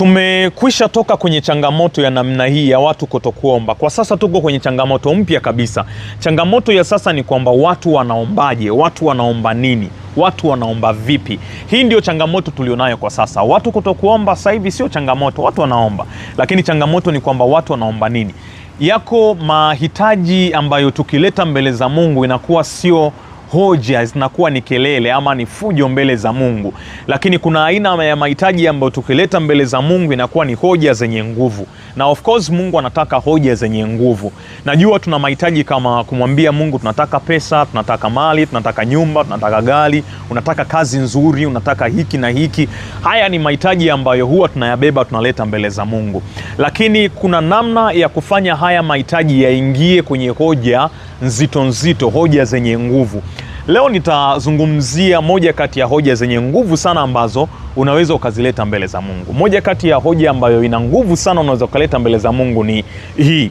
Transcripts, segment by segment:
Tumekwisha toka kwenye changamoto ya namna hii ya watu kutokuomba. Kwa sasa tuko kwenye changamoto mpya kabisa. Changamoto ya sasa ni kwamba watu wanaombaje? Watu wanaomba nini? Watu wanaomba vipi? Hii ndio changamoto tulionayo kwa sasa. Watu kutokuomba sasa hivi sio changamoto, watu wanaomba, lakini changamoto ni kwamba watu wanaomba nini? Yako mahitaji ambayo tukileta mbele za Mungu inakuwa sio hoja, zinakuwa ni kelele ama ni fujo mbele za Mungu, lakini kuna aina ya mahitaji ambayo tukileta mbele za Mungu inakuwa ni hoja zenye nguvu, na of course Mungu anataka hoja zenye nguvu. Najua tuna mahitaji kama kumwambia Mungu tunataka pesa, tunataka mali, tunataka nyumba, tunataka gari, unataka kazi nzuri, unataka hiki na hiki. Haya ni mahitaji ambayo huwa tunayabeba, tunaleta mbele za Mungu, lakini kuna namna ya kufanya haya mahitaji yaingie kwenye hoja nzito nzito, hoja zenye nguvu. Leo nitazungumzia moja kati ya hoja zenye nguvu sana ambazo unaweza ukazileta mbele za Mungu. Moja kati ya hoja ambayo ina nguvu sana unaweza ukaleta mbele za Mungu ni hii: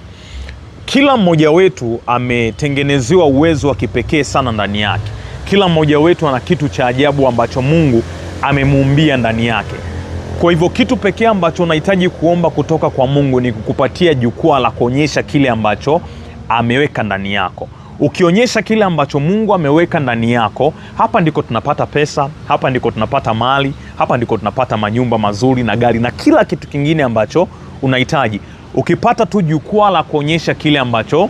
kila mmoja wetu ametengenezewa uwezo wa kipekee sana ndani yake. Kila mmoja wetu ana kitu cha ajabu ambacho Mungu amemuumbia ndani yake. Kwa hivyo kitu pekee ambacho unahitaji kuomba kutoka kwa Mungu ni kukupatia jukwaa la kuonyesha kile ambacho ameweka ndani yako. Ukionyesha kile ambacho Mungu ameweka ndani yako, hapa ndiko tunapata pesa, hapa ndiko tunapata mali, hapa ndiko tunapata manyumba mazuri na gari na kila kitu kingine ambacho unahitaji. Ukipata tu jukwaa la kuonyesha kile ambacho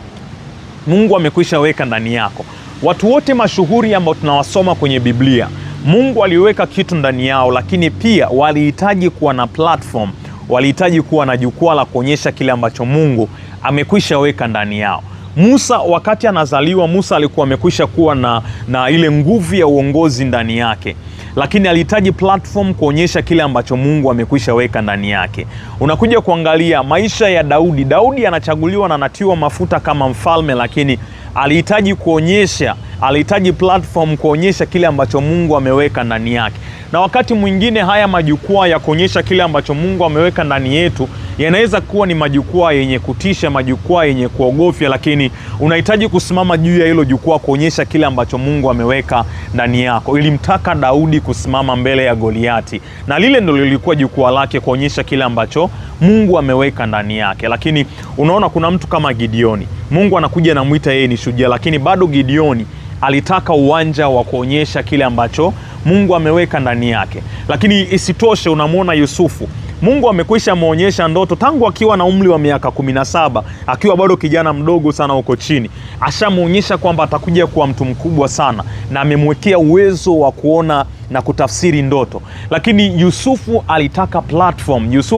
Mungu amekwisha weka ndani yako. Watu wote mashuhuri ambao tunawasoma kwenye Biblia, Mungu aliweka kitu ndani yao, lakini pia walihitaji kuwa na platform, walihitaji kuwa na jukwaa la kuonyesha kile ambacho Mungu amekwisha weka ndani yao. Musa wakati anazaliwa, Musa alikuwa amekwisha kuwa na ile nguvu ya uongozi ndani yake, lakini alihitaji platform kuonyesha kile ambacho Mungu amekwisha weka ndani yake. Unakuja kuangalia maisha ya Daudi. Daudi anachaguliwa na anatiwa mafuta kama mfalme, lakini alihitaji kuonyesha, alihitaji platform kuonyesha kile ambacho Mungu ameweka ndani yake. Na wakati mwingine haya majukwaa ya kuonyesha kile ambacho Mungu ameweka ndani yetu yanaweza kuwa ni majukwaa yenye kutisha, majukwaa yenye kuogofya, lakini unahitaji kusimama juu ya hilo jukwaa kuonyesha kile ambacho Mungu ameweka ndani yako. Ilimtaka Daudi kusimama mbele ya Goliati, na lile ndo lilikuwa jukwaa lake kuonyesha kile ambacho Mungu ameweka ndani yake. Lakini unaona kuna mtu kama Gideoni, Mungu anakuja anamwita yeye ni shujaa, lakini bado Gideoni alitaka uwanja wa kuonyesha kile ambacho Mungu ameweka ndani yake. Lakini isitoshe, unamwona Yusufu, Mungu amekwisha mwonyesha ndoto tangu akiwa na umri wa miaka 17, akiwa bado kijana mdogo sana huko chini, ashamwonyesha kwamba atakuja kuwa mtu mkubwa sana, na amemwekea uwezo wa kuona na kutafsiri ndoto. Lakini Yusufu alitaka platform. Yusufu